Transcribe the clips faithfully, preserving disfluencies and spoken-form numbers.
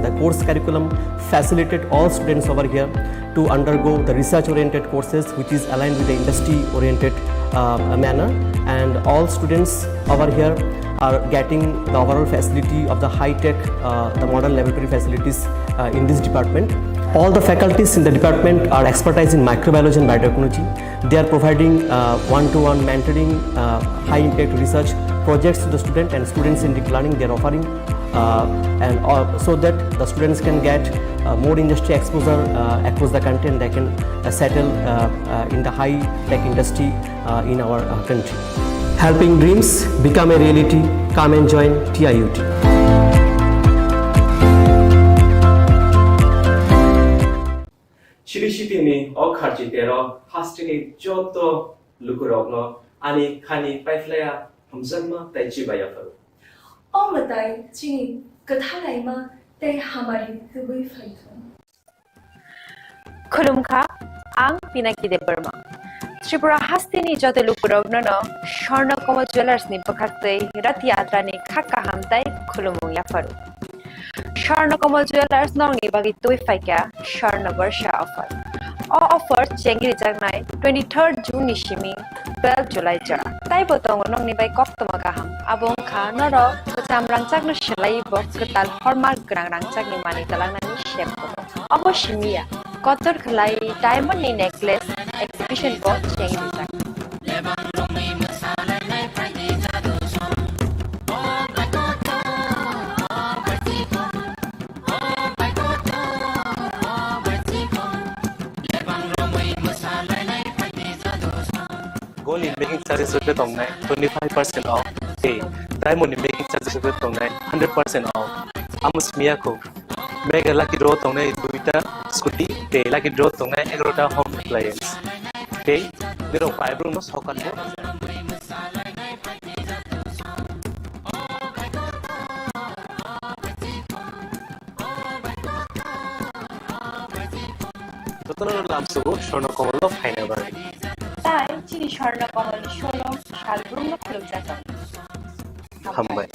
The course curriculum facilitate all students over here to undergo the research-oriented courses, which is aligned with the industry-oriented, uh, manner, and all students over here are getting the overall facility of the high-tech, uh, the modern laboratory facilities, uh, in this department. All the faculties in the department are expertise in microbiology and biotechnology. They are providing, uh, one-to-one mentoring, uh, high-impact research projects to the student and students in deep learning. They are offering, uh, and, uh, so that the students can get, uh, more industry exposure, uh, across the country, and they can, uh, settle, uh, uh, in the high-tech industry, uh, in our, uh, country. Helping dreams become a reality. Come and join T I U T. Chini city ni o kharchi tero haste ni joto lukurokno ani khani paiphlaiya hamjakma tei chibaiya phuru. O mwtai chini kwthalaima tei hamari tubui phaithung. Khulumkha, ang Pinaki Debbarma. Tripura hasteni joto lukurokno no Swarna Kamal Jewellers ni bwkhaktwi Rathi Atrani kha kaham tei khulumung yapharu. Swarna Kamal Jewellers nokni bagwi twi phaikha Swarna Barsha offer. O offer chengrijaknai twenty-third June ni simi twelve July jora. Taibo tongo nokni bai koktwma kaham. Abo wngkha norok kwcham rangchakno swlaiwi bo kwtal horma gwnang rangchakni manwi twlangnani sep kwbang. Obo simi ya, kotor khwlai diamond ni necklace exhibition bo chengrijak. Gold ni making charges rok tongnai twenty five percent off, tei diamond ni making charges rok tongnai hundred percent off. Amo simi ya kho. Mega lucky draw tongnai duita scooty, tei lucky draw tongnai egarota home appliance. Tei nirok bai borok no sokan bo. Jotono lamsogo Swarna Kamal o phaina bagwi. Tai chini Swarna Kamal ni showroom salbrumno khulumjak. Hambai.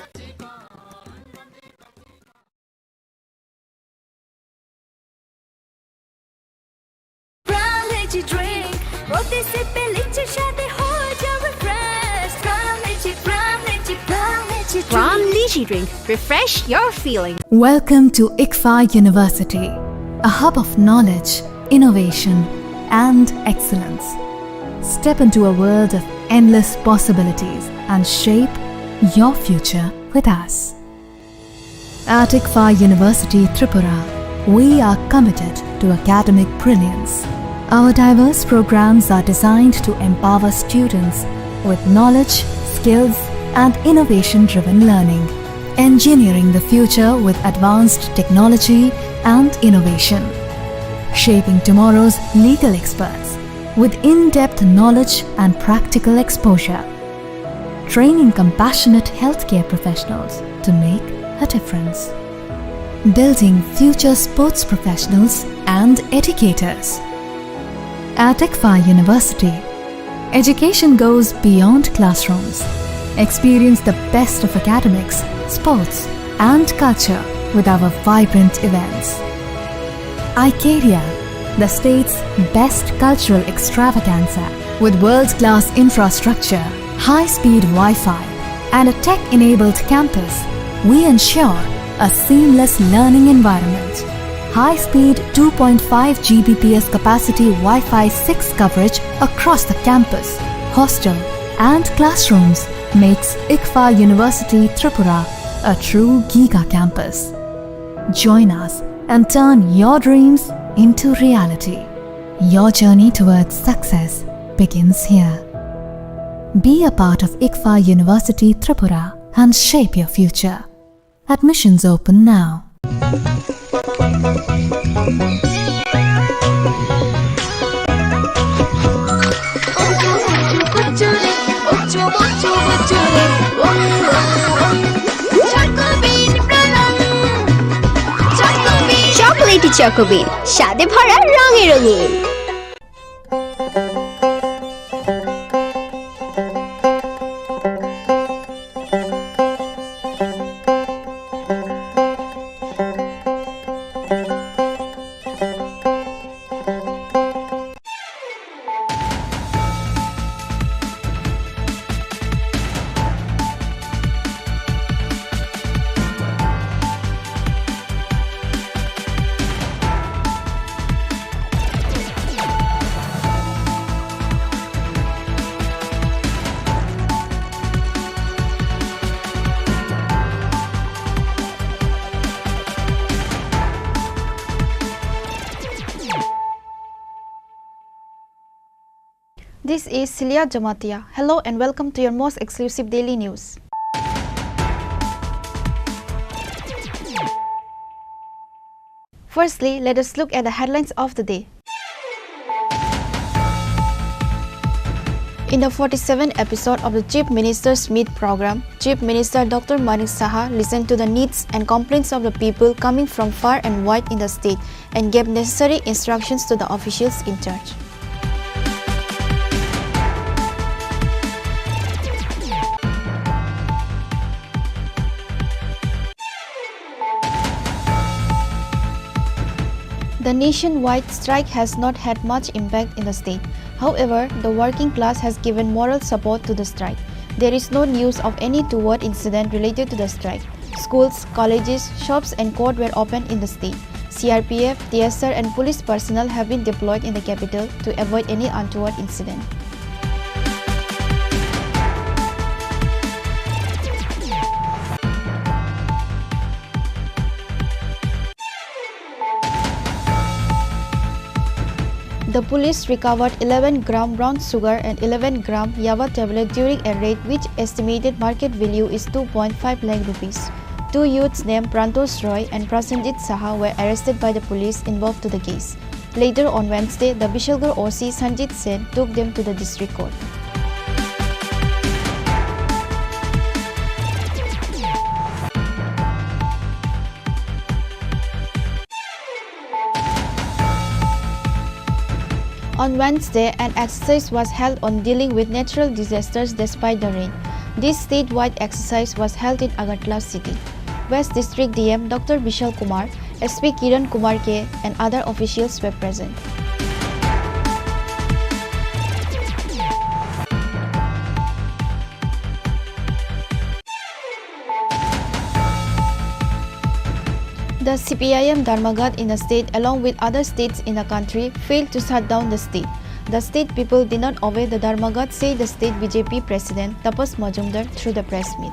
Pran Lychee Drink, proti sip e lychee shadi ho jawe fresh. Pran Lychee, Pran Lychee, Pran Lychee Drink. Pran Lychee Drink, refresh your feeling. Welcome to ICFAI University, a hub of knowledge, innovation, and excellence. Step into a world of endless possibilities and shape your future with us. At ICFAI University Tripura, we are committed to academic brilliance. Our diverse programs are designed to empower students with knowledge, skills, and innovation-driven learning, engineering the future with advanced technology and innovation, shaping tomorrow's legal experts with in-depth knowledge and practical exposure, training compassionate healthcare professionals to make a difference, building future sports professionals and educators. At ICFAI University, education goes beyond classrooms. Experience the best of academics, sports, and culture with our vibrant events. Icaria, the state's best cultural extravaganza, with world-class infrastructure, high-speed Wi-Fi, and a tech-enabled campus, we ensure a seamless learning environment. High-speed two point five G B P S capacity Wi-Fi six coverage across the campus, hostel, and classrooms makes ICFAI University Tripura a true giga campus. Join us and turn your dreams into reality. Your journey towards success begins here. Be a part of ICFAI University Tripura and shape your future. Admissions open now. Chocolatey Choco Bean, স্বাদে ভরা রঙে রঙিন। This is Celia Jamatia. Hello and welcome to your most exclusive daily news. Firstly, let us look at the headlines of the day. In the forty-seventh episode of the Chief Minister's Meet program, Chief Minister Doctor Manik Saha listened to the needs and complaints of the people coming from far and wide in the state and gave necessary instructions to the officials in charge. The nationwide strike has not had much impact in the state. However, the working class has given moral support to the strike. There is no news of any untoward incident related to the strike. Schools, colleges, shops and court were open in the state. C R P F, T S R and police personnel have been deployed in the capital to avoid any untoward incident. The police recovered eleven gram brown sugar and eleven gram yaba tablet during a raid, which estimated market value is two point five lakh rupees. Two youths named Prantosh Roy and Prasenjit Saha were arrested by the police involved to the case. Later on Wednesday, the Bishalgarh O C Sanjit Sen took them to the district court. On Wednesday, an exercise was held on dealing with natural disasters despite the rain. This statewide exercise was held in Agartala city. West District D M Doctor Bishal Kumar, S P Kiran Kumar K, and other officials were present. The C P I M Dharmaghat in the state, along with other states in the country, failed to shut down the state. The state people did not obey the Dharmaghat, said the state B J P president Tapas Majumdar through the press meet.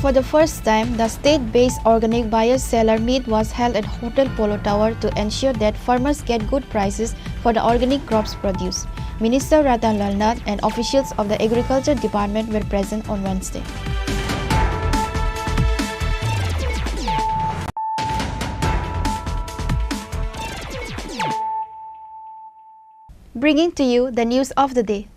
For the first time, the state-based organic buyer-seller meet was held at Hotel Polo Tower to ensure that farmers get good prices for the organic crops produced. Minister Ratan Lal Nath and officials of the Agriculture Department were present on Wednesday. Bringing to you the news of the day.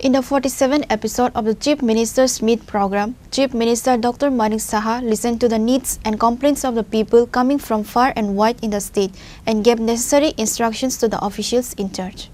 In the forty-seventh episode of the Chief Minister's Meet program, Chief Minister Doctor Manik Saha listened to the needs and complaints of the people coming from far and wide in the state and gave necessary instructions to the officials in charge.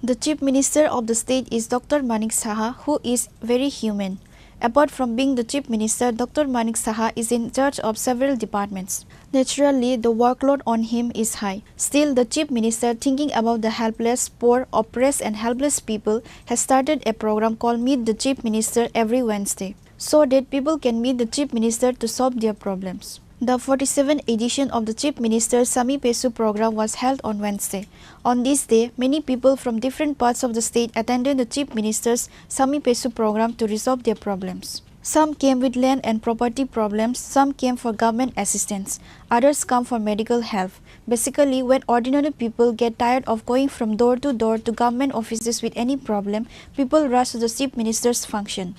The Chief Minister of the state is Doctor Manik Saha, who is very human. Apart from being the Chief Minister, Doctor Manik Saha is in charge of several departments. Naturally, the workload on him is high. Still, the Chief Minister, thinking about the helpless, poor, oppressed and helpless people, has started a program called Meet the Chief Minister every Wednesday, so that people can meet the Chief Minister to solve their problems. The forty-seventh edition of the Chief Minister's Sami Pesu program was held on Wednesday. On this day, many people from different parts of the state attended the Chief Minister's Sami Pesu program to resolve their problems. Some came with land and property problems, some came for government assistance, others come for medical help. Basically, when ordinary people get tired of going from door to door to government offices with any problem, people rush to the Chief Minister's function.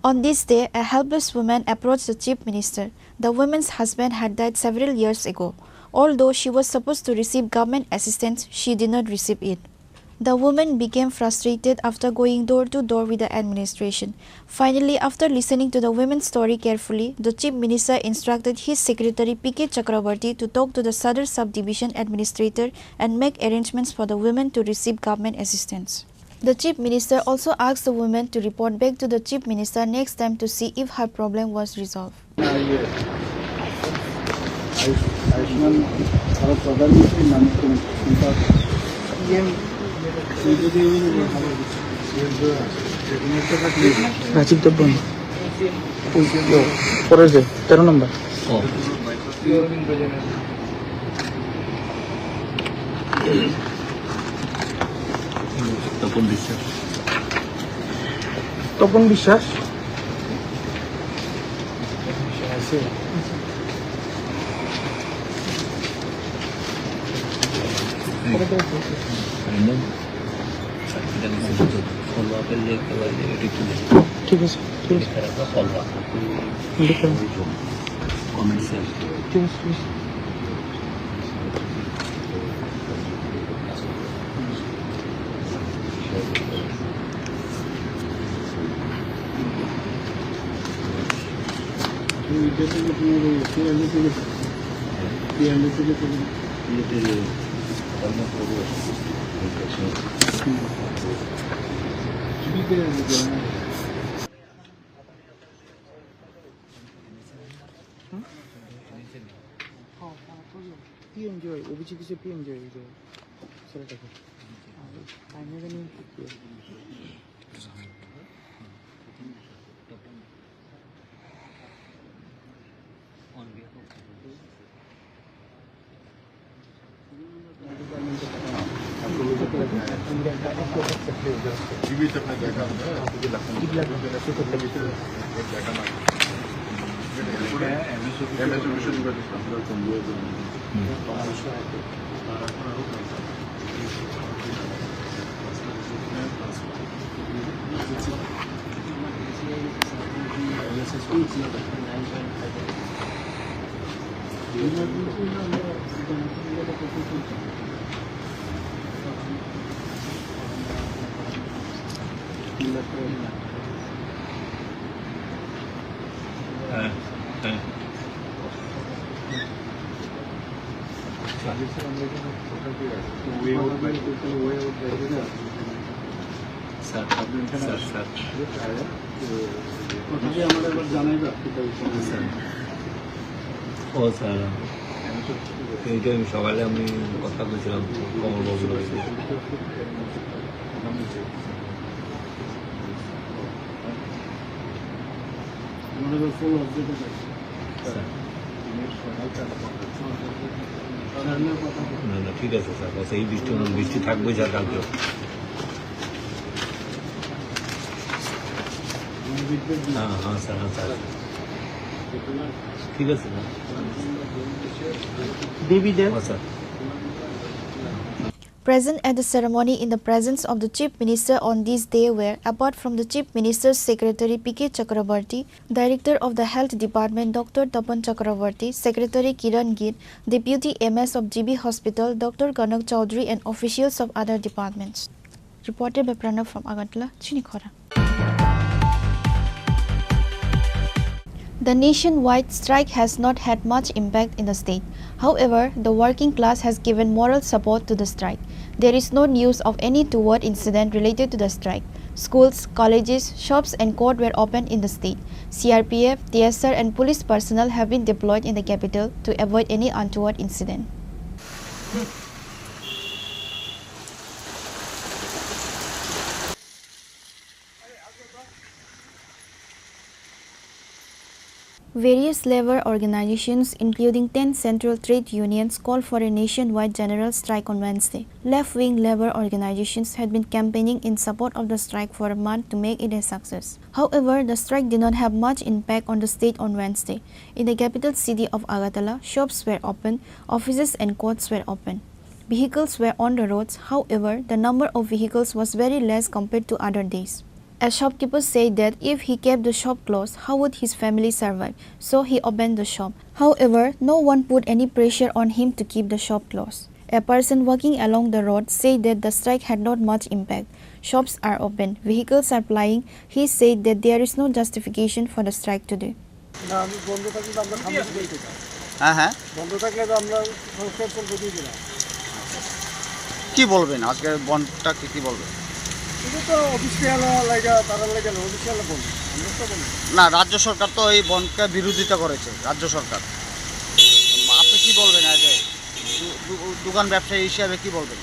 On this day, a helpless woman approached the Chief Minister. The woman's husband had died several years ago. Although she was supposed to receive government assistance, she did not receive it. The woman became frustrated after going door to door with the administration. Finally, after listening to the woman's story carefully, the Chief Minister instructed his secretary P K Chakraborty to talk to the Sadar Subdivision administrator and make arrangements for the woman to receive government assistance. The Chief Minister also asked the woman to report back to the Chief Minister next time to see if her problem was resolved. Rajib Debbarma. Yo, pore je, tero number. Oh. Tapon Biswas. Tapan বিশ্বাস। ঠিক আছে, ঠিক আছে। ঠিক আছে, ঠিক আছে। PMJAY, OBC কিছু পিএমজেওয়াই, এই যে ছেলেটাকে। আর তাই না জানি কি কি। হ্যাঁ, হ্যাঁ। Sir, sir, sir. স্যার। ও স্যার, এইটা আমি সকালে আমি কথা বলছিলাম কমলবাবুর বাড়িতে। স্যার। না, না, ঠিক আছে স্যার, বাস এই বৃষ্টি, বৃষ্টি থাকবে স্যার কালকে। হ্যাঁ, হ্যাঁ স্যার, হ্যাঁ স্যার। ঠিক আছে স্যার। দেবী দেব। হ্যাঁ sir. Present at the ceremony in the presence of the Chief Minister on this day were, apart from the Chief Minister's Secretary P K Chakraborty, Director of the Health Department Doctor Tapan Chakraborty, Secretary Kiran Gill, Deputy M S of G B Hospital Doctor Kanak Chowdhury and officials of other departments. Reported by Pranav from Agartala, Chini Khorang. The nationwide strike has not had much impact in the state. However, the working class has given moral support to the strike. There is no news of any untoward incident related to the strike. Schools, colleges, shops and court were opened in the state. C R P F, T S R and police personnel have been deployed in the capital to avoid any untoward incident. Various labor organizations, including ten central trade unions, called for a nationwide general strike on Wednesday. Left-wing labor organizations had been campaigning in support of the strike for a month to make it a success. However, the strike did not have much impact on the state on Wednesday. In the capital city of Agartala, shops were open, offices and courts were open. Vehicles were on the roads, however, the number of vehicles was very less compared to other days. A shopkeeper said that if he kept the shop closed, how would his family survive? So he opened the shop. However, no one put any pressure on him to keep the shop closed. A person walking along the road said that the strike had not much impact. Shops are open, vehicles are plying. He said that there is no justification for the strike today. না, আমি বন্ধ থাকলে তো আমরা সামনে দিকে যেতে চাই। হ্যাঁ, হ্যাঁ। বন্ধ থাকলে তো আমরা সংস্কার চলতে দিই না। কি বলবেন আজকে বন্ধটাকে, কি বলবেন? এটা তো অফিসিয়াল লাগা, তারা লাগা না, অফিসিয়াল বন্ধ। আমরা তো বন্ধ। না, রাজ্য সরকার তো এই বন্ধকে বিরোধিতা করেছে, রাজ্য সরকার। আপনি কি বলবেন আজকে দু-, দু-, দোকান ব্যবসায়ী হিসাবে কি বলবেন?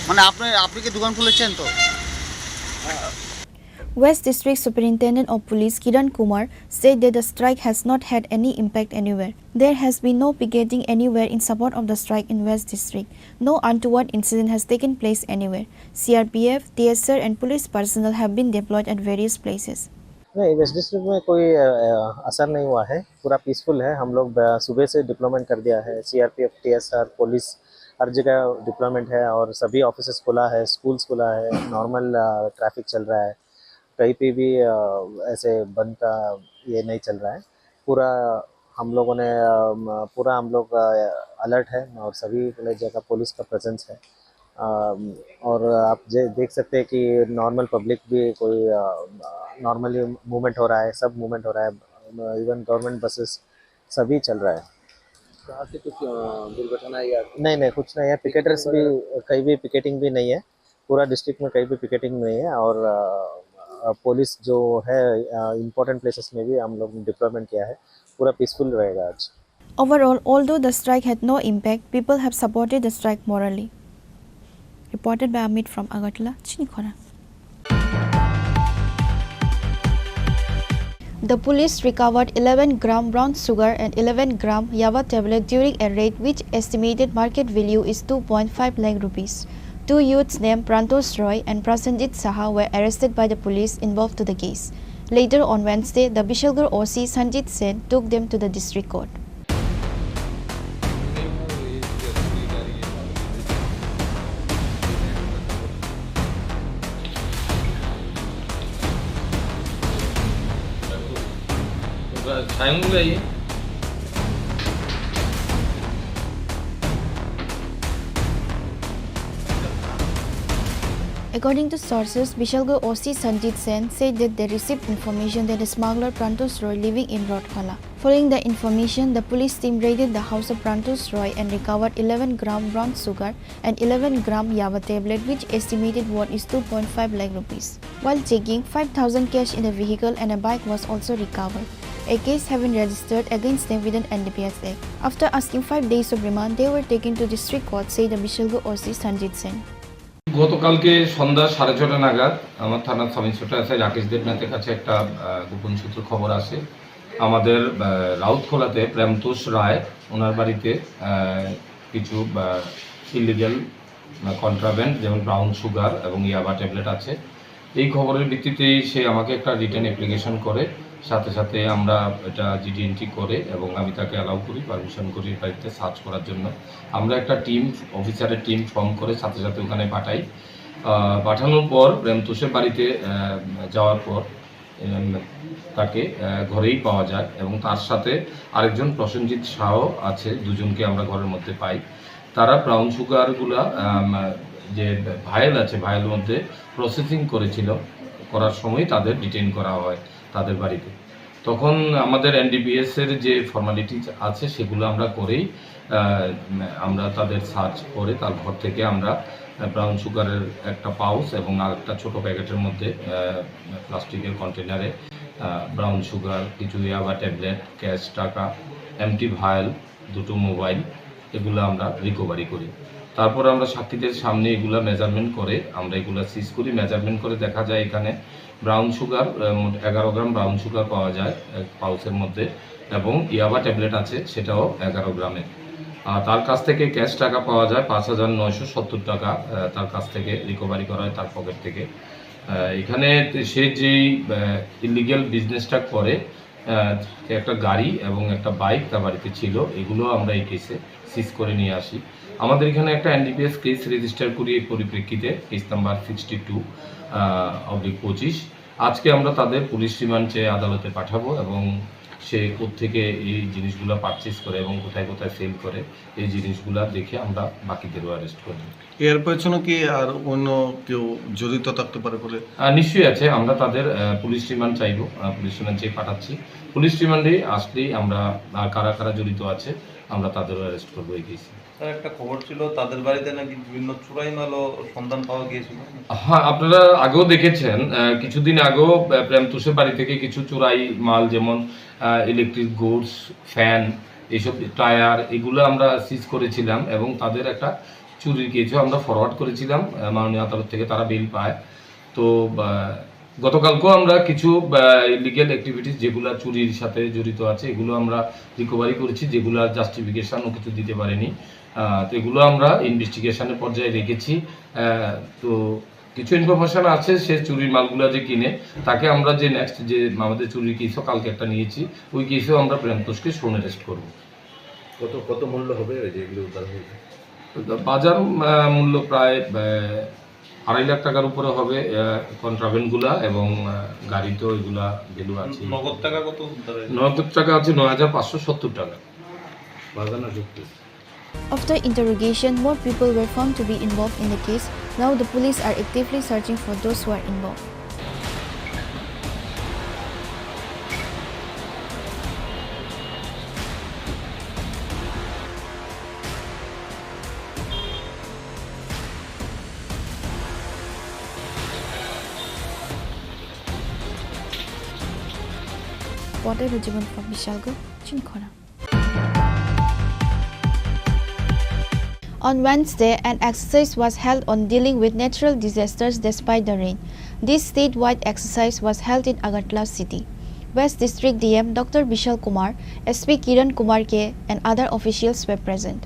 মানে আপনি, আপনি কি দোকান খুলেছেন তো? West District Superintendent of Police Kiran Kumar said that the strike has not had any impact anywhere. There has been no picketing anywhere in support of the strike in West District. No untoward incident has taken place anywhere. C R P F, T S R and police personnel have been deployed at various places. नहीं, waste district में कोई अ, अ, असर नहीं हुआ है। पूरा पीसफुल है। हम लोग अ, सुबह से डिप्लॉयमेंट कर दिया है। सीआरपीएफ, टीएसआर, पुलिस, हर जगह डिप्लॉयमेंट है और सभी ऑफिसेज खुला है, स्कूल्स खुला है, नॉर्मल ट्रैफिक चल रहा है। कहीं पे भी अ, ऐसे बंद का ये नहीं चल रहा है। पूरा हम लोगों ने अ, म- पूरा हम लोग अलर्ट है और सभी जगह पुलिस का प्रेजेंस है। अम, और आप जे देख सकते हैं कि नॉर्मल पब्लिक भी कोई नॉर्मली मूवमेंट हो रहा है, सब मूवमेंट हो रहा है। इवन गवर्नमेंट बसेस सभी चल रहा है। कहाँ से कुछ अ, दुर्घटना या नहीं नहीं, कुछ नहीं है। पिकेटर्स भी, कहीं भी पिकेटिंग भी नहीं है। पूरा डिस्ट्रिक्ट में कहीं भी पिकेटिंग नहीं है और अ, अ, पुलिस जो है, इम्पोर्टेंट प्लेसेस में भी हम लोग डिप्लॉयमेंट किया है। पूरा पीसफुल रहेगा आज। Overall, although the strike had no impact, people have supported the strike morally. Reported by Amit from Agartala, Chinikhora. The police recovered eleven gram brown sugar and eleven gram yaba tablet during a raid which estimated market value is two point five lakh rupees. Two youths named Prantosh Roy and Prasenjit Saha were arrested by the police involved to the case. Later on Wednesday, the Bishalgarh O C Sanjit Sen took them to the district court. According to sources, Bishalgarh O C Sanjit Sen said that they received information that a smuggler Prantosh Roy living in Rotkhola. Following the information, the police team raided the house of Prantosh Roy and recovered eleven gram brown sugar and eleven gram yaba tablet, which estimated worth is two point five lakh rupees. While checking, five thousand cash in the vehicle and a bike was also recovered. A case have been registered against them with an N D P S Act. After asking five days of remand, they were taken to district court, said the Bishalgarh O C Sanjit Sen. গতকালকে সন্ধ্যা সাড়ে ছটা নাগাদ আমার থানার sub inspector SI Rakesh দেবনাথের কাছে একটা আহ, গোপন সূত্র খবর আসে। আমাদের আহ, রাউতখোলাতে প্রেমতোষ রায়, ওনার বাড়িতে আহ, কিছু ইলিগাল কন্ট্রাব্যান্ড, যেমন ব্রাউন সুগার এবং ইয়াবা ট্যাবলেট আছে। এই খবরের ভিত্তিতেই সে আমাকে একটা রিটেন অ্যাপ্লিকেশন করে, সাথে সাথে আমরা এটা জিডি এন্ট্রি করে এবং আমি তাকে অ্যালাউ করি, পারমিশন করি বাড়িতে সার্চ করার জন্য। আমরা একটা টিম, অফিসারের টিম ফর্ম করে সাথে সাথে ওখানে পাঠাই। আহ, পাঠানোর পর প্রেমতোষের বাড়িতে আহ, যাওয়ার পর উম, তাকে আহ, ঘরেই পাওয়া যায় এবং তার সাথে আরেকজন প্রসেনজিৎ শাহ আছে, দুজনকে আমরা ঘরের মধ্যে পাই। তারা ব্রাউন সুগারগুলা আম, যে ভায়েল আছে, ভায়েল মধ্যে প্রসেসিং করেছিল, করার সময় তাদের ডিটেইন করা হয় তাদের বাড়িতে। তখন আমাদের এনডিপিএস এর যে ফর্মালিটিজ আছে সেগুলো আমরা করেই আহ, আমরা তাদের সার্চ করে তার ঘর থেকে আমরা ব্রাউন সুগারের একটা পাউচ এবং আর একটা ছোট প্যাকেটের মধ্যে প্লাস্টিকের কন্টেনারে ব্রাউন সুগার, কিছু ইয়াবা ট্যাবলেট, ক্যাশ টাকা, এমটি ভায়েল, দুটো মোবাইল, এগুলো আমরা রিকভারি করি। তারপর আমরা সাক্ষীদের সামনে এগুলা মেজারমেন্ট করে আমরা এগুলা সিজ করি। মেজারমেন্ট করে দেখা যায় এখানে ব্রাউন সুগার, আহ, মোট এগারো গ্রাম ব্রাউন সুগার পাওয়া যায় এক পাউচের মধ্যে এবং ইয়াবা ট্যাবলেট আছে, সেটাও এগারো গ্রামের। আর তার কাছ থেকে ক্যাশ টাকা পাওয়া যায় পাঁচ হাজার নয়শো সত্তর টাকা, আহ, তার কাছ থেকে রিকভারি করা হয় তার পকেট থেকে। আহ, এখানে সে যেই ইলিগ্যাল বিজনেসটা করে, আহ, একটা গাড়ি এবং একটা বাইক তার বাড়িতে ছিল, এগুলো আমরা এই কেসে সিজ করে নিয়ে আসি। আমাদের এখানে একটা এনডিপিএস কেস রেজিস্টার করি এই পরিপ্রেক্ষিতে, case number sixty two oblique পঁচিশ। আজকে আমরা তাদের পুলিশ রিমান্ড চেয়ে আদালতে পাঠাবো এবং সে কোত্থেকে এই জিনিসগুলো পারচেজ করে এবং কোথায় কোথায় সেল করে, এই জিনিসগুলো দেখে আমরা বাকিদেরও অ্যারেস্ট করব। এর পেছনে কি আর অন্য কেউ জড়িত থাকতে পারে বলে? আহ, নিশ্চয়ই আছে। আমরা তাদের আহ, পুলিশ রিমান্ড চাইবো, আহ, পুলিশ রিমান্ড চেয়ে পাঠাচ্ছি। পুলিশ রিমান্ডে আসলেই আমরা আহ, কারা কারা জড়িত আছে, আমরা তাদেরও অ্যারেস্ট করবো এই কেসে। স্যার, একটা খবর ছিল তাদের বাড়িতে নাকি বিভিন্ন চুরাই মালও সন্ধান পাওয়া গিয়েছিল। হ্যাঁ, আপনারা আগেও দেখেছেন, আহ, কিছুদিন আগেও আহ, প্রেমতোষের বাড়ি থেকে কিছু চুরাই মাল, যেমন ইলেকট্রিক গুডস, ফ্যান, এইসব টায়ার, এগুলো আমরা সিজ করেছিলাম এবং তাদের একটা চুরির কেসও আমরা ফরওয়ার্ড করেছিলাম আহ, মাননীয় আদালত থেকে, তারা বেইল পায়। তো আহ, গতকালকেও আমরা কিছু, আহ, ইলিগ্যাল অ্যাক্টিভিটিস যেগুলা চুরির সাথে জড়িত আছে, এগুলো আমরা রিকভারি করেছি, যেগুলা জাস্টিফিকেশনও কিছু দিতে পারেনি। আহ, তো এগুলো আমরা ইনভেস্টিগেশনের পর্যায়ে রেখেছি। আহ, তো কিছু ইনফরমেশন আছে, সে চুরির মালগুলা যে কিনে, তাকে আমরা যে নেক্সট যে আমাদের চুরির কেসও কালকে একটা নিয়েছি, ওই কেসেও আমরা প্রেমতোষকে শোন অ্যারেস্ট করব। কত, কত মূল্য হবে ওই যেগুলো উদ্ধার হয়েছে? তো বাজার, আহ, মূল্য প্রায়, আহ, আড়াই লাখ টাকার উপরে হবে, আহ, কন্ট্রাব্যান্ডগুলা এবং, আহ, গাড়ি তো এগুলা ভ্যালু আছে। নগদ টাকা কত উদ্ধার হয়েছে? নগদ টাকা আছে নয় হাজার পাঁচশো সত্তর টাকা। বাজার না যুক্তি। After interrogation, more people were found to be involved in the case. Now the police are actively searching for those who are involved. Reporter Rajibon from Bishalgarh, Chinikhona. On Wednesday, an exercise was held on dealing with natural disasters despite the rain. This statewide exercise was held in Agartala city. West District D M Doctor Bishal Kumar, S P Kiran Kumar K, and other officials were present.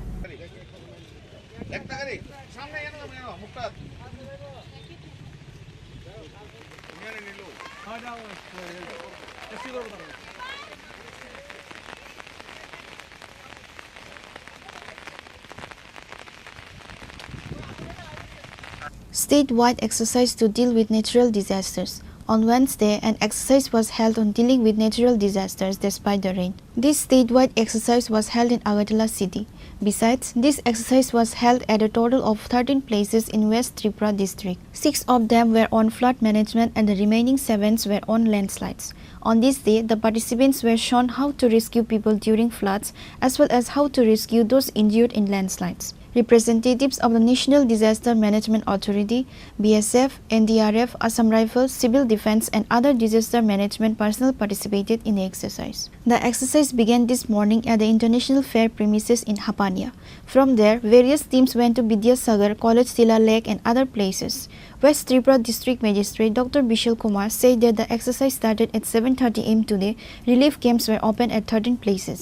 Statewide exercise to deal with natural disasters. On Wednesday, an exercise was held on dealing with natural disasters despite the rain. This statewide exercise was held in Agartala city. Besides, this exercise was held at a total of thirteen places in West Tripura district. Six of them were on flood management and the remaining sevens were on landslides. On this day, the participants were shown how to rescue people during floods as well as how to rescue those injured in landslides. Representatives of the National Disaster Management Authority, B S F, N D R F, Assam Rifles, Civil Defence and other disaster management personnel participated in the exercise. The exercise began this morning at the International Fair premises in Hapania. From there, various teams went to Vidyasagar, College Tila Lake and other places. West Tripura District Magistrate Doctor Bishal Kumar said that the exercise started at seven thirty A M today. Relief camps were opened at thirteen places.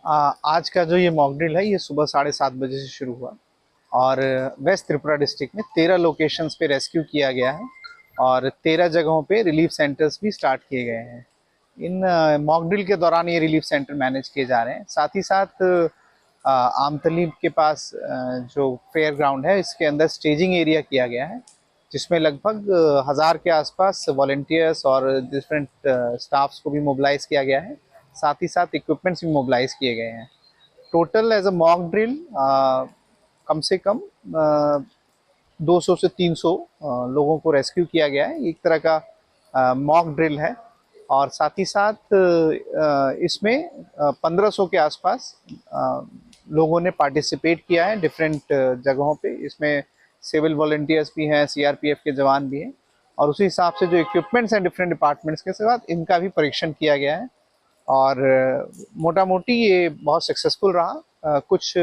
आ, आज का जो ये mock drill है, ये सुबह साढ़े सात बजे से शुरू हुआ और वेस्ट त्रिपुरा डिस्ट्रिक्ट में तेरह लोकेशंस पे रेस्क्यू किया गया है और तेरह जगहों पे रिलीफ सेंटर्स भी स्टार्ट किए गए हैं। इन, अ, मॉक ड्रिल के दौरान ये रिलीफ सेंटर मैनेज किए जा रहे हैं। साथ ही साथ, अ, आमतली के पास, अ, जो फेयर ग्राउंड है, इसके अंदर स्टेजिंग एरिया किया गया है, जिसमें लगभग, अ, हज़ार के आसपास वॉलंटियर्स और डिफरेंट, अ, स्टाफ्स को भी मोबिलाइज किया गया है। साथ ही साथ इक्विपमेंट्स भी मोबिलाइज किए गए हैं। Total as a mock drill, uh, कम से कम, अ, दो सौ से तीन सौ, अ, लोगों को रेस्क्यू किया गया है। एक तरह का, अ, मॉक ड्रिल है और साथ ही साथ, अ, इसमें, अ, पन्द्रह सौ के आसपास, अ, लोगों ने पार्टिसिपेट किया है डिफरेंट, अ, जगहों पे। इसमें सिविल वॉलंटियर्स भी हैं, सी आर पी एफ के जवान भी हैं और उसी हिसाब से जो इक्विपमेंट्स हैं डिफरेंट डिपार्टमेंट्स के साथ, इनका भी परीक्षण किया गया है। और, अ, मोटा-मोटी ये बहुत सक्सेसफुल रहा। अ, कुछ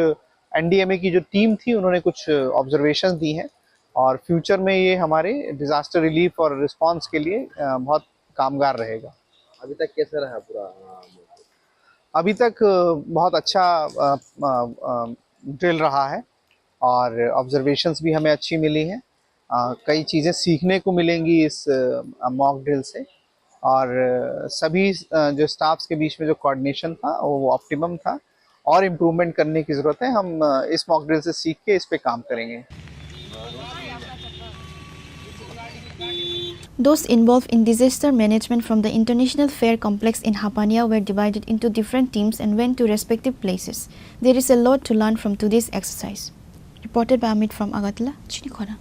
एन डी एम ए की जो टीम थी, उन्होंने कुछ ऑब्जर्वेशंस दी हैं और फ्यूचर में ये हमारे डिजास्टर रिलीफ और रिस्पॉन्स के लिए, अ, बहुत कामगार रहेगा। अभी तक कैसा रहा पूरा, अ, अभी तक, अ, बहुत अच्छा, अ, अ, अ, ड्रिल रहा है और ऑब्जर्वेशंस भी हमें अच्छी मिली हैं। अ, कई चीज़ें सीखने को मिलेंगी इस, अ, मॉक ड्रिल से और, अ, सभी, अ, जो स्टाफ्स के बीच में जो कोऑर्डिनेशन था, वो, वो ऑप्टिमम था और इम्प्रूवमेंट करने की ज़रूरत है। हम, अ, इस मॉक ड्रिल से सीख के इस पे काम करेंगे। Those involved in disaster management from the International Fair Complex in Hapania were divided into different teams and went to respective places. There is a lot to learn from today's exercise. Reported by Amit from Agartala, Chinikhona.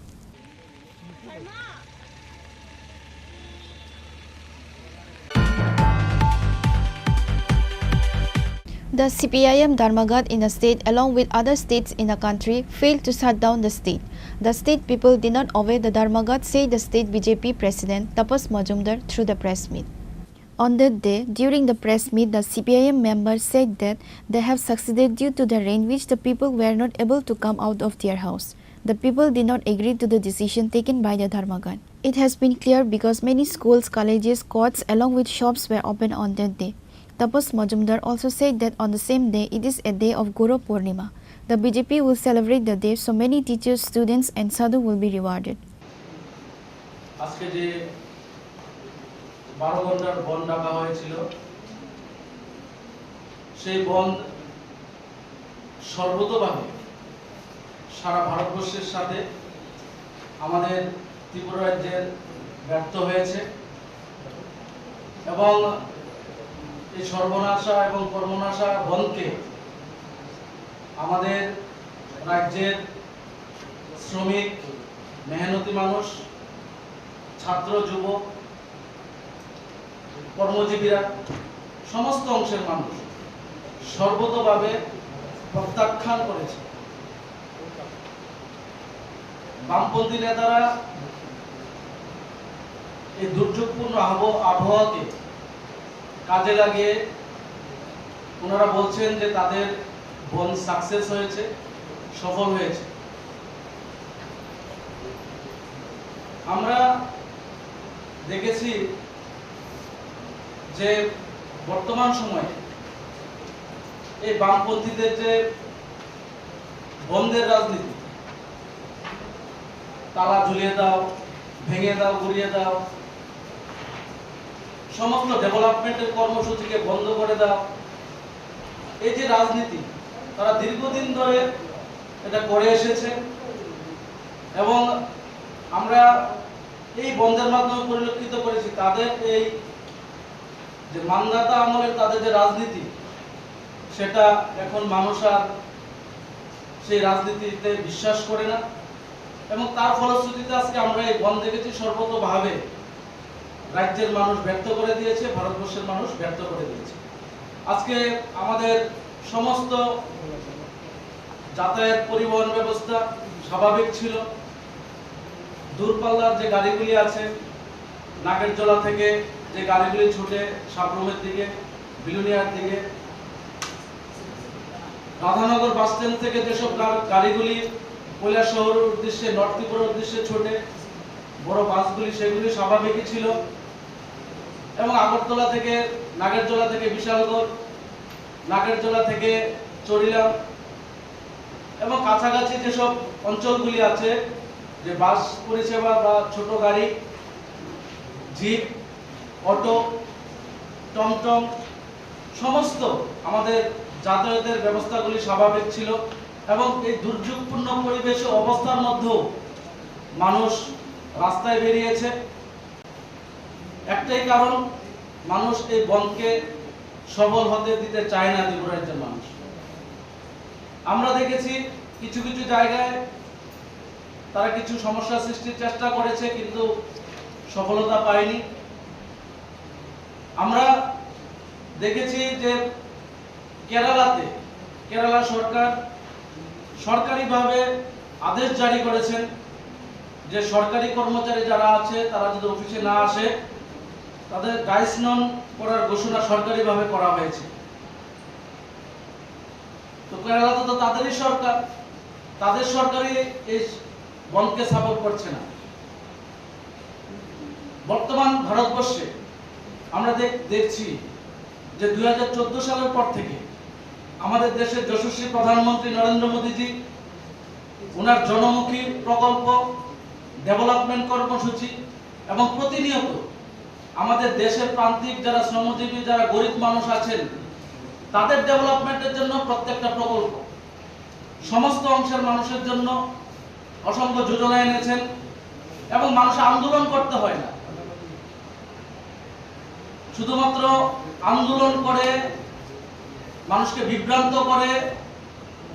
The C P I M Dharmaghat in the state, along with other states in the country, failed to shut down the state. The state people did not obey the Dharmaghat, said the state B J P president Tapas Majumdar through the press meet. On that day, during the press meet, the C P I M members said that they have succeeded due to the rain, which the people were not able to come out of their house. The people did not agree to the decision taken by the Dharmaghat. It has been clear because many schools, colleges, courts, along with shops were open on that day. Tapas Majumdar also said that on the same day, it is a day of Guru Purnima. The B J P will celebrate the day, so many teachers, students, and sadhu will be rewarded. আজকে যে বারো ঘন্টার বন্ধ ডাকা হয়েছিল, সেই বন্ধ সর্বতোভাবে সারা ভারতবর্ষের সাথে আমাদের ত্রিপুরা রাজ্যের ব্যর্থ হয়েছে এবং এই সর্বনাশা এবং কর্মনাশা বন্ধকে আমাদের রাজ্যের শ্রমিক, মেহনতি মানুষ, ছাত্র, যুবক, কর্মজীবীরা, সমস্ত অংশের মানুষ সর্বতোভাবে প্রত্যাখ্যান করেছে। বামপন্থী নেতারা এই দুর্যোগপূর্ণ আবহ- আবহাওয়াকে কাজে লাগিয়ে ওনারা বলছেন যে তাদের বন্ধ সাকসেস হয়েছে, সফল হয়েছে। আমরা দেখেছি যে বর্তমান সময়ে এই বামপন্থীদের যে বন্ধের রাজনীতি, তালা ঝুলিয়ে দাও, ভেঙে দাও, গুড়িয়ে দাও, সমস্ত ডেভেলপমেন্টের কর্মসূচিকে বন্ধ করে দাও, এই যে রাজনীতি তারা দীর্ঘদিন ধরে এটা করে এসেছে এবং আমরা এই বন্ধের মাধ্যমে পরিলক্ষিত করেছি তাদের এই যে মান্ধাতা আমলের তাদের যে রাজনীতি, সেটা এখন মানুষ আর সেই রাজনীতিতে বিশ্বাস করে না এবং তার ফলশ্রুতিতে আজকে আমরা এই বন্ধ দেখেছি। সর্বতোভাবে রাজ্যের মানুষ ব্যর্থ করে দিয়েছে, ভারতবর্ষের মানুষ ব্যর্থ করে দিয়েছে। আজকে আমাদের সমস্ত যাতায়াত পরিবহন ব্যবস্থা স্বাভাবিক ছিল। দূরপাল্লার যে গাড়িগুলি আছে, নাগেরজোলা থেকে যে গাড়িগুলি ছুটে সাবরুমের দিকে, বিলোনিয়ার দিকে, রাধানগর বাস স্ট্যান্ড থেকে যেসব গা- গাড়িগুলি কৈলাসহরের উদ্দেশ্যে, নর্থ ত্রিপুরার উদ্দেশ্যে ছোটে বড় বাসগুলি, সেগুলি স্বাভাবিকই ছিল। এবং আগরতলা থেকে, নাগেরজোলা থেকে বিশালগড়, নাগেরজোলা থেকে চরিলাম এবং কাছাকাছি যেসব অঞ্চলগুলি আছে, যে বাস পরিষেবা বা ছোট গাড়ি, জিপ, অটো, টমটম, সমস্ত আমাদের যাতায়াতের ব্যবস্থাগুলি স্বাভাবিক ছিল এবং এই দুর্যোগপূর্ণ পরিবেশ ও অবস্থার মধ্যেও মানুষ রাস্তায় বেরিয়েছে। একটাই কারণ, মানুষ এই বন্ধকে সফল হতে দিতে চায় না ত্রিপুরা রাজ্যের মানুষ। আমরা দেখেছি কিছু কিছু জায়গায় তারা কিছু সমস্যা সৃষ্টির চেষ্টা করেছে, কিন্তু সফলতা পায়নি। আমরা দেখেছি যে কেরালাতে, কেরালা সরকার সরকারিভাবে আদেশ জারি করেছেন যে সরকারি কর্মচারী যারা আছে, তারা যদি অফিসে না আসে, তাদের ডাইসনন করার ঘোষণা সরকারিভাবে করা হয়েছে। তো কেরালাতে তো তাদেরই সরকার, তাদের সরকারই এই বন্ধকে সাপোর্ট করছে না। বর্তমান ভারতবর্ষে আমরা দেখ- দেখছি যে দুই হাজার চোদ্দ সালের পর থেকে আমাদের দেশের যশস্বী প্রধানমন্ত্রী নরেন্দ্র মোদীজি ওনার জনমুখী প্রকল্প, ডেভেলপমেন্ট কর্মসূচি এবং প্রতিনিয়ত আমাদের দেশের প্রান্তিক যারা শ্রমজীবী, যারা গরিব মানুষ আছেন, তাদের ডেভেলপমেন্টের জন্য প্রত্যেকটা প্রকল্প, সমস্ত অংশের মানুষের জন্য অসংখ্য যোজনা এনেছেন এবং মানুষ আন্দোলন করতে হয় না। শুধুমাত্র আন্দোলন করে, মানুষকে বিভ্রান্ত করে,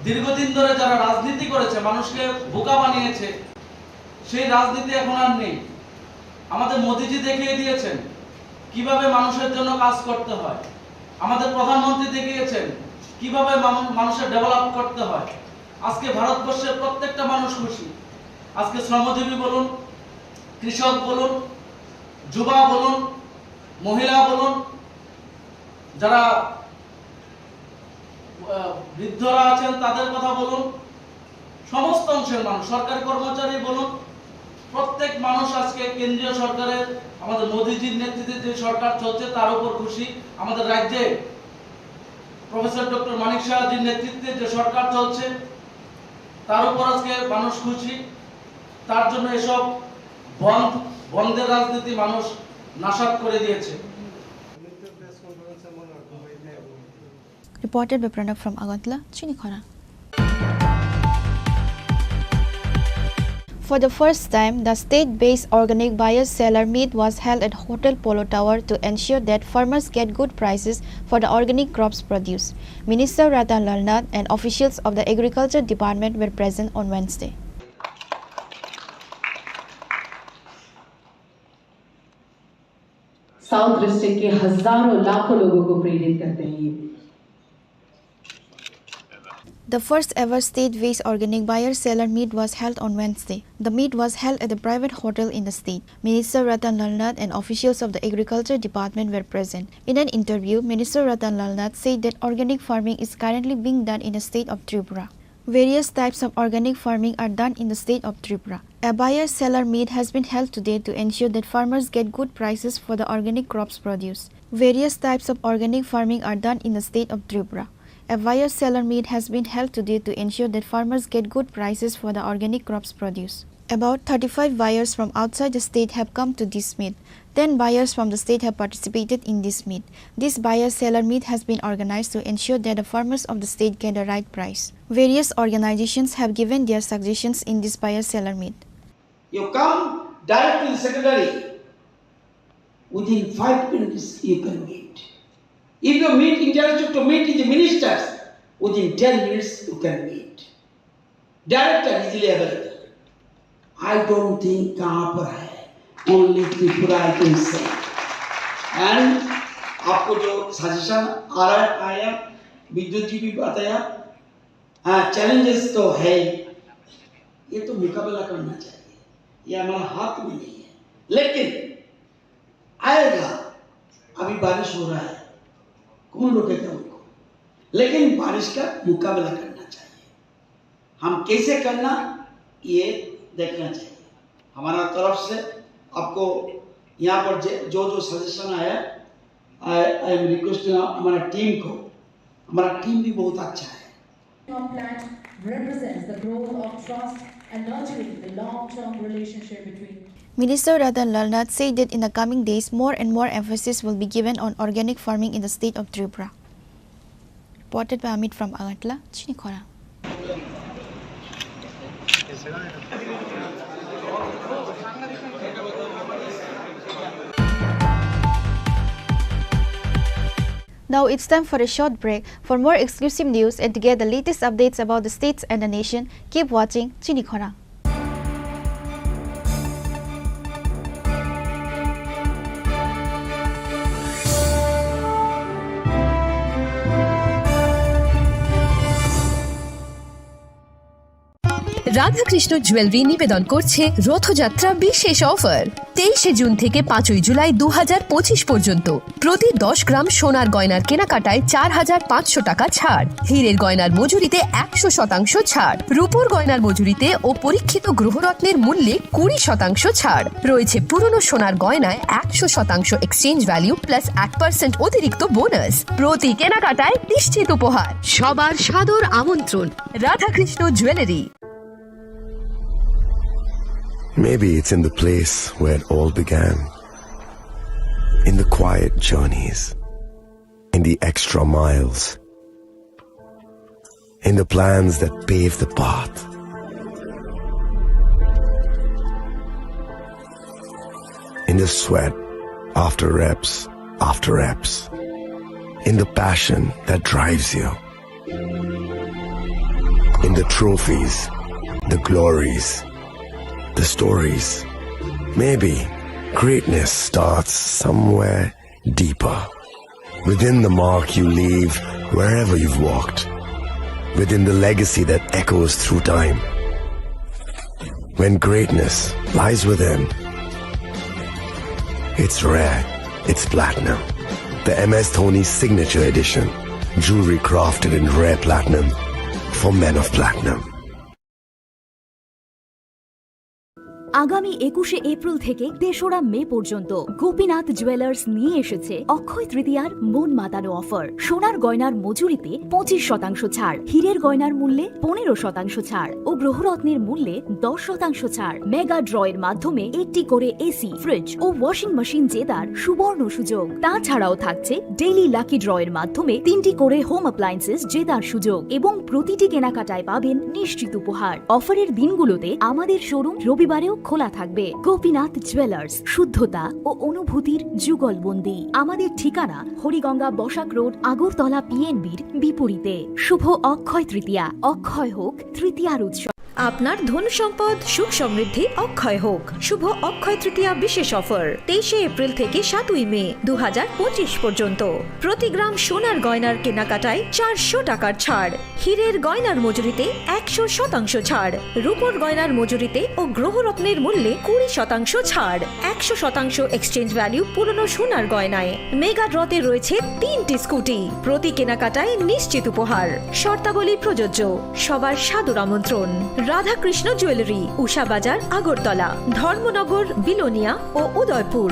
দীর্ঘদিন ধরে যারা রাজনীতি করেছে, মানুষকে বোকা বানিয়েছে, সেই রাজনীতি এখন আর নেই। আমাদের মোদিজি দেখিয়ে দিয়েছেন কিভাবে মানুষের জন্য কাজ করতে হয়। আমাদের প্রধানমন্ত্রী দেখিয়েছেন কিভাবে মানু- মানুষের ডেভেলপ করতে হয়। আজকে ভারতবর্ষের প্রত্যেকটা মানুষ খুশি। আজকে শ্রমজীবী বলুন, কৃষক বলুন, যুবা বলুন, মহিলা বলুন, যারা আহ, বৃদ্ধরা আছেন তাদের কথা বলুন, সমস্ত অংশের মানুষ, সরকারি কর্মচারী বলুন, প্রত্যেক মানুষ আজকে কেন্দ্রীয় সরকারের, আমাদের মোদিজির নেতৃত্বে যে সরকার চলছে তার উপর খুশি। আমাদের রাজ্যে প্রফেসর ডক্টর মানিক সাহাজির নেতৃত্বে যে সরকার চলছে তার উপর আজকে মানুষ খুশি। তার জন্য এসব বন্ধ, বন্ধের রাজনীতি মানুষ নাসাত করে দিয়েছে। Reported by Pranab from Agartala, Chinikhona. For the first time, the state-based organic buyer-seller meet was held at Hotel Polo Tower to ensure that farmers get good prices for the organic crops produce. Minister Ratan Lalnath and officials of the Agriculture Department were present on Wednesday. South district के हजारों लाखों लोगों को प्रेरित करते हैं ये। The first ever state-based organic buyer-seller meet was held on Wednesday. The meet was held at a private hotel in the state. Minister Ratan Lalnath and officials of the Agriculture Department were present. In an interview, Minister Ratan Lalnath said that organic farming is currently being done in the state of Tripura. Various types of organic farming are done in the state of Tripura. A buyer-seller meet has been held today to ensure that farmers get good prices for the organic crops produce. Various types of organic farming are done in the state of Tripura. A buyer-seller meet has been held today to ensure that farmers get good prices for the organic crops produce. About thirty-five buyers from outside the state have come to this meet. Ten buyers from the state have participated in this meet. This buyer-seller meet has been organized to ensure that the farmers of the state get the right price. Various organizations have given their suggestions in this buyer-seller meet. You come direct to the secretary. Within five minutes you can meet. If you meet, intellectual to meet with the ministers, within ten minutes you can meet. Director easily available. I don't think कहाँ पर है, only Tripura I can say. And आपको जो सजेशन आ रहा है, आया, विद्युत जी भी बताया, हाँ, चैलेंजेस तो है ही, ये तो मुकाबला करना चाहिए, ये हमारा हाथ में नहीं है। लेकिन आएगा, अभी बारिश हो रहा है, कौन रोकेगा उनको? लेकिन बारिश का मुकाबला करना चाहिए। हम कैसे करना, ये देखना चाहिए। हमारा तरफ से आपको यहाँ पर जे- जो जो सजेशन आया, I I am requesting हमारा टीम को, हमारा टीम भी बहुत अच्छा है। Our plan represents the growth of trust and nurturing the long-term relationship between Minister Ratan Lalnath said that in the coming days, more and more emphasis will be given on organic farming in the state of Tripura. Reported by Amit from Agartala, Chinikhona. Now it's time for a short break. For more exclusive news and to get the latest updates about the states and the nation, keep watching Chinikhona. Radhakrishna jewellery নিবেদন করছে রথযাত্রা বিশেষ অফার। তেইশে জুন থেকে পাঁচই জুলাই দু হাজার পঁচিশ পর্যন্ত প্রতি দশ গ্রাম সোনার গয়নার কেনাকাটায় চার হাজার পাঁচশো টাকা ছাড়, হীরের গয়নার মজুরিতে একশো শতাংশ ছাড়, রূপোর গয়নার মজুরিতে ও পরীক্ষিত গ্রহরত্নের মূল্যে কুড়ি শতাংশ ছাড় রয়েছে। পুরনো সোনার গয়নায় একশো শতাংশ এক্সচেঞ্জ ভ্যালু প্লাস এক পার্সেন্ট অতিরিক্ত বোনাস। প্রতি কেনাকাটায় নিশ্চিত উপহার। সবার সাদর আমন্ত্রণ Radhakrishna jewellery. Maybe it's in the place where it all began. In the quiet journeys. In the extra miles. In the plans that pave the path. In the sweat after reps after reps. In the passion that drives you. In the trophies, the glories, the stories. Maybe greatness starts somewhere deeper. Within the mark you leave wherever you've walked. Within the legacy that echoes through time. When greatness lies within, it's rare, It's platinum. The M S Dhoni Signature Edition. Jewelry crafted in rare platinum for men of platinum. আগামী একুশে এপ্রিল থেকে তেসরা মে পর্যন্ত গোপীনাথ জুয়েলার্স নিয়ে এসেছে অক্ষয় তৃতীয়ার মন মাতানো অফার। সোনার গয়নার মজুরিতে পঁচিশ শতাংশ ছাড়, হীরের গয়নার মূল্যে পনেরো শতাংশ ছাড় ও গ্রহরত্নের মূল্যে দশ শতাংশ ছাড়। মেগা ড্রয়ের মাধ্যমে একটি করে এসি, ফ্রিজ ও ওয়াশিং মেশিন জেতার সুবর্ণ সুযোগ। তাছাড়াও থাকছে ডেইলি লাকি ড্রয়ের মাধ্যমে তিনটি করে হোম অ্যাপ্লায়েন্সেস জেতার সুযোগ এবং প্রতিটি কেনাকাটায় পাবেন নিশ্চিত উপহার। অফারের দিনগুলোতে আমাদের শোরুম রবিবারেও খোলা থাকবে। গোপীনাথ জুয়েলার্স, শুদ্ধতা ও অনুভূতির যুগলবন্দি। আমাদের ঠিকানা হরিগঙ্গা বসাক রোড, আগরতলা পিএনবির বিপরীতে। শুভ অক্ষয় তৃতীয়া, অক্ষয় হোক তৃতীয়ার উৎসব। আপনার ধন সম্পদ সুখ সমৃদ্ধি অক্ষয় হোক। শুভ অক্ষয় তৃতীয়া বিশেষ অফার, তেইশে এপ্রিল থেকে সাতই মে দু হাজার পঁচিশ পর্যন্ত। প্রতি গ্রাম সোনার গয়নার কেনাকাটায় চারশো টাকার ছাড়, হীরের গয়নার মজুরিতে একশো শতাংশ ছাড়, রূপোর গয়নার মজুরিতে ও গ্রহরত্নের মূল্যে কুড়ি শতাংশ ছাড়, একশো শতাংশ এক্সচেঞ্জ ভ্যালু পুরনো সোনার গয়নায়। মেগা ড্রতে রয়েছে তিনটি স্কুটি, প্রতি কেনাকাটায় নিশ্চিত উপহার। শর্তাবলী প্রযোজ্য। সবার সাদর আমন্ত্রণ। রাধাকৃষ্ণ জুয়েলারি, উষা বাজার, আগরতলা, ধর্মনগর, বিলোনিয়া ও Udaipur.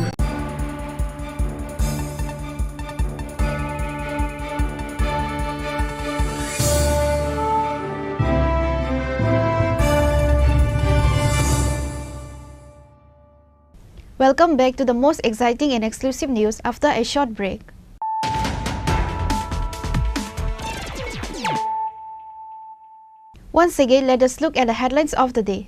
Welcome back to the most exciting and exclusive news after a short break. Once again, let us look at the headlines of the day.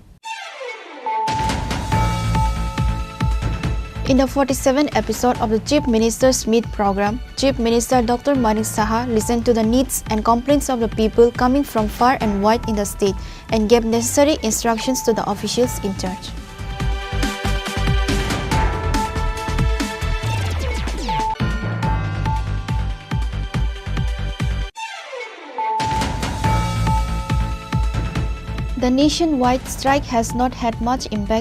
In the forty-seventh episode of the Chief Minister's Meet program, Chief Minister Doctor Manik Saha listened to the needs and complaints of the people coming from far and wide in the state and gave necessary instructions to the officials in charge. The nationwide strike has not had much impact